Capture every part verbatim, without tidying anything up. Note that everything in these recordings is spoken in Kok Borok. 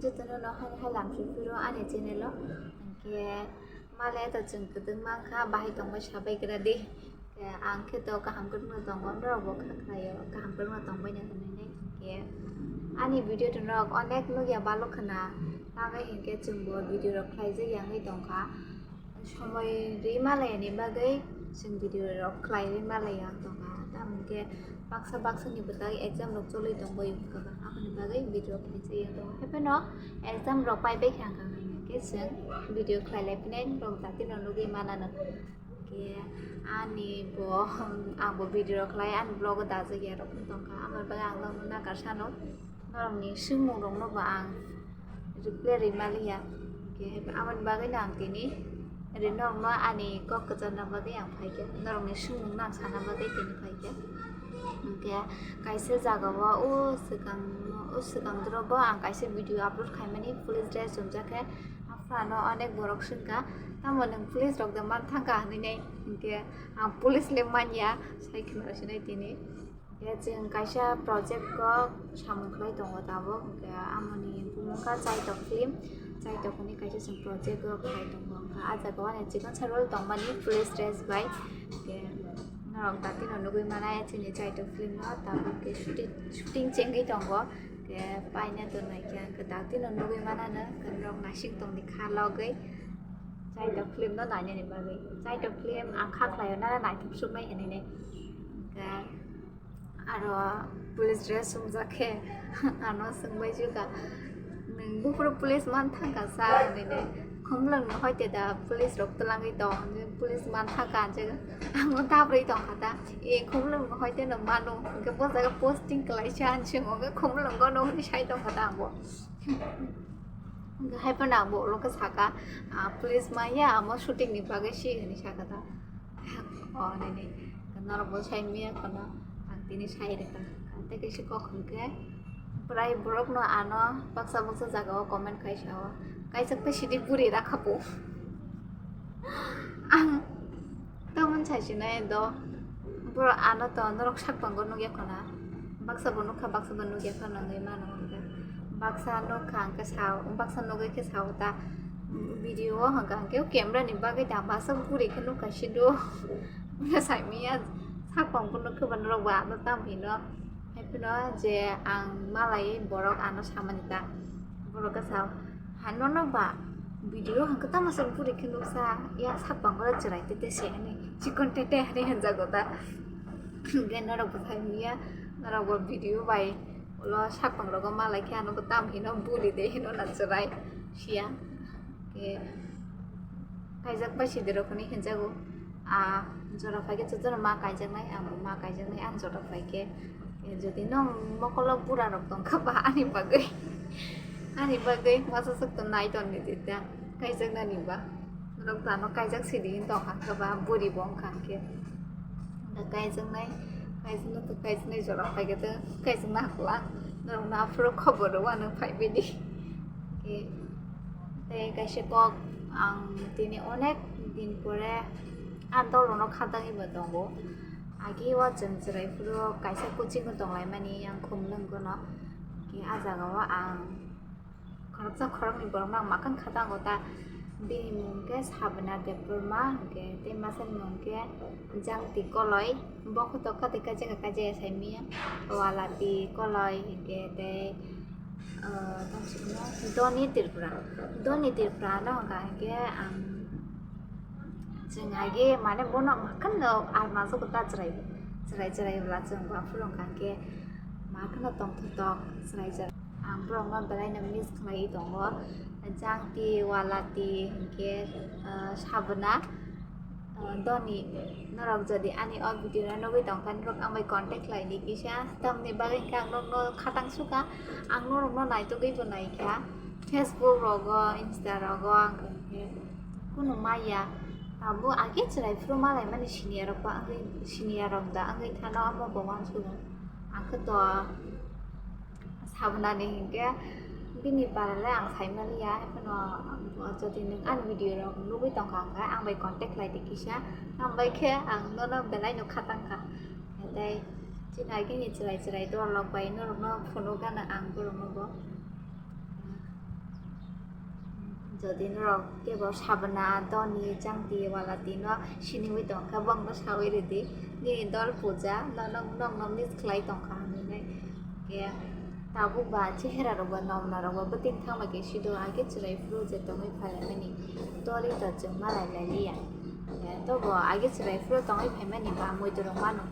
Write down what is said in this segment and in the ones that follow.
Jotono no hai hai lam sui phuru ani channel o. Hwnkhe male to chwng kwdwng mankha, bahai tongbai sabai gra di. Khe ang khe to kaham kwrwngno tongo, norok bo kha khlaio, kaham kwrwngno tongbai nai hwnwi nai. Hwnkhe ani video to norok onek nukya balok khna, tamo hinkhe chwngbo video rok khlaijak ya wngwi tongkha. Somoi rwi malaiyani bagwi chwng video rok khlai rwi malaiya wng tongkha. Tamo hinkhe baksa baksa ni bwtwi exam rok choli tongbai wng kha, aboni bagwi video khlai chaya wng tongkha. Haiphano exam rok paibai kha wngkha, hinkhe chwng video khlai lai phinai norok jati no nugwi manano. Hinkhe ani bo, ang bo video rok khlai ani vlog o dajak ya rok wng tongkha, aboni bagwi ang norok no nakar sano. Norokni swngmung rokno bo ang reply rwi maliya. Hwnkhe aboni bagwino ang tini ri norokno ani kok kwcharna bagwi ang phaikha, norokni swngmungno ang sana bagwi tini phaikha. Hwnkhe kaisa jagao o swkang, o swkang dorobo ang kaisa video upload khaimani police dress chumjak khe, aphano onek borok swngkha, "Tamo nwng police rok da man thangkha?" hwnwi nai. Hwnkhe ang police le manya, sai khna sinai tini. Khe chwng kaisa project o samung khlai tongo tabuk, hwnkhe amoni bumung kha Chaitok film, Chaitok hwnwi kaisa chwng project o khlai tongo, hwnkhe ah jaga o ani chikon sari o tongmani police dress bai, hwnkhe norok datino nugwi manai chini Chaitok film o tabuk khe shooting, shooting chengwi tongo, hwnkhe paina tongnai khe ang khe datino nugwi manano, hwnkhe norok naising tongdi kha logwi Chaitok film no nainani bagwi. Chaitok film ang kha khlaio, nana naithok suknai hinwi nai. Hwnkhe aro police dress chumjak khe ano swngbai jukha, "Nwng buphuru police man thangkha sa?" hwnwi nai. "Khumlwng no hoite da police rok twlangwi tong, police man thangkha," hwnjak. Ang bo dabrwi tongkha ta, "E, Khumlwng no hoite no mano," hwnkhe bo jaga posting kwlaisa, ang se hwnkhe Khumlwngo no hwnwi sai tongkha ta ang bo. Hwnkhe hai phano ang bo ulo khe saka, "Ah, police maya, amo shooting ni bagwi si," hwnwi saka ta. O nini, norok bo sai miya kheno, ang tini sai rwkha. Tei kaisa kok hwnkhe, prai borok no ano baksa baksa jaga o comment khai sao, "Kaisa khe sidi buri rakha bo." Ang tamon saisinai do, borok ano to norok sak pango nukya khona, baksa bo nukha, baksa bo nukya khona wngwi mano hwnkhe. Baksa nukha hwnkhe sao, baksa nugwi khe sao ta, video o hwnkha hwnkhe camera ni bagwi ta masa buri khe nukha sido. Saimanya sak pang bo nukhe ba norok ba ano tamo hino. Hai phano je ang malai borok ano samani ta, borok khe sao, "Hano no ba video hwnkhe tamo se buri khe nuksa, ya sak pang oro chwrai tete se," hwnwi chikon tete hwnwi hwnjago ta. Hwnkhe norok bo saimanya, norok bo video bai ulo sak pang rogo malai khe ano bo tamo hino buri de hino na chwrai siya. Hwnkhe kaijak bai sidi rok hwnwi hwnjago. A jora phai khe jotono ma kaijaknai, ang bo ma kaijaknai, ang jora phai khe. Jodi nwng mokolo bura rok tong kha ba ani bagwi, ani bagwi masa swk to nai ton ni tita kaijaknani ba. Norok to ano kaijak sidi hin tong kha ba, buri bo wng kha khe. Da kaijaknai, kaijaknai to kaijaknai jora phai khe to kaijakna hakla. Norok no aphuru khobor rw ano phai bini. Khe tei kaisa kok ang tini onek din pore ang dol rok no khatangwi bo tongo. Agi o chwng chwrai phuru kaisa coaching o tong lai mani yang Khumlwng no. Khe ah jaga o ang khoroksa khoroknwi borok no ang makan khatango ta. Bini mung khe Sabna Debbarma hwnkhe tei masa ni mung khe Jangti Koloi. Bo khe to kati kaisa kaisa sai manya Walati Koloi hwnkhe tei ah, tamo simo Doni Tripura. Doni Tripura no hwnkha hwnkhe ang chwng agi mane bono makhano almaso kota chwrai chwrai chwrai bwla chwng bo aphuru hwnkha hwnkhe makhano tongthok tok chwrai chwrai. Ang borokno belaino miss khlaiwi tongo. Jangti, Walati, hwnkhe, ah, Sabna, ah, Doni. Norok jodi ani o video no nugwi tongkha, norok ang bai contact khlai di kisa. Tamni bagwi hwnkhe ang norokno khatang sukha. Ang norokno naitugwi bo naikha. Facebook rogo, Insta rogo, ang hwnkhe kunu maya. Abo age chwrai phuru malaimani senior rok ba wngwi, senior rok da wngwi thano amo bo uansukha. Ang khe to Sabnani hinkhe bini para le ang saimaliya, haphano jodi nwng ani video rok nugwi tongkha hwnkhe ang bai contact khlai di kisa, tamo bai khe ang nono belai no khatang kha. Tei chini agini chwrai chwrai dorlok bai norokno phunuk gana ang borokno bo. Jodi norok kebo Sabana, Doni, Changti, Walati no siniwi tongkha, bongno sawi rwdi. Nini dol puja, no, no, nokno miss khlai tongkha hinwi. Khe tabuk ba chehera rokbo, nomna rokbo bwtwi thangma khe sido age chwrai phuru je tongwi phailaimani. Doli to chwng malai lailiya. Khe tobo age chwrai phuru tongwi phaimani ba muitu rok mano.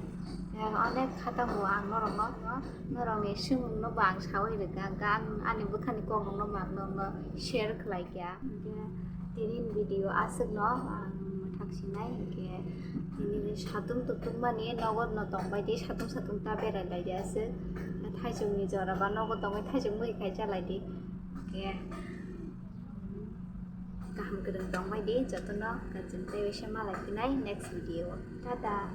Khe onek khatango ang norokno, norokni swngmungno bo ang sawi rwkha, hwnkhe ang ani bwkhani kokrokno bo ang norokno share khlai kha. Hwnkhe tini video aswkno ang mwthak sinai, hwnkhe tini satung tuktukmani nogo no tongbai di, satung satung ta berai lai di aswk. Thaisukni jora ba nogo tongwi thaisuk mui khai chalai di. Hwnkhe kaham kwrwng tongbai di, jotono gajin tei waisa malai phinai next video. Tata.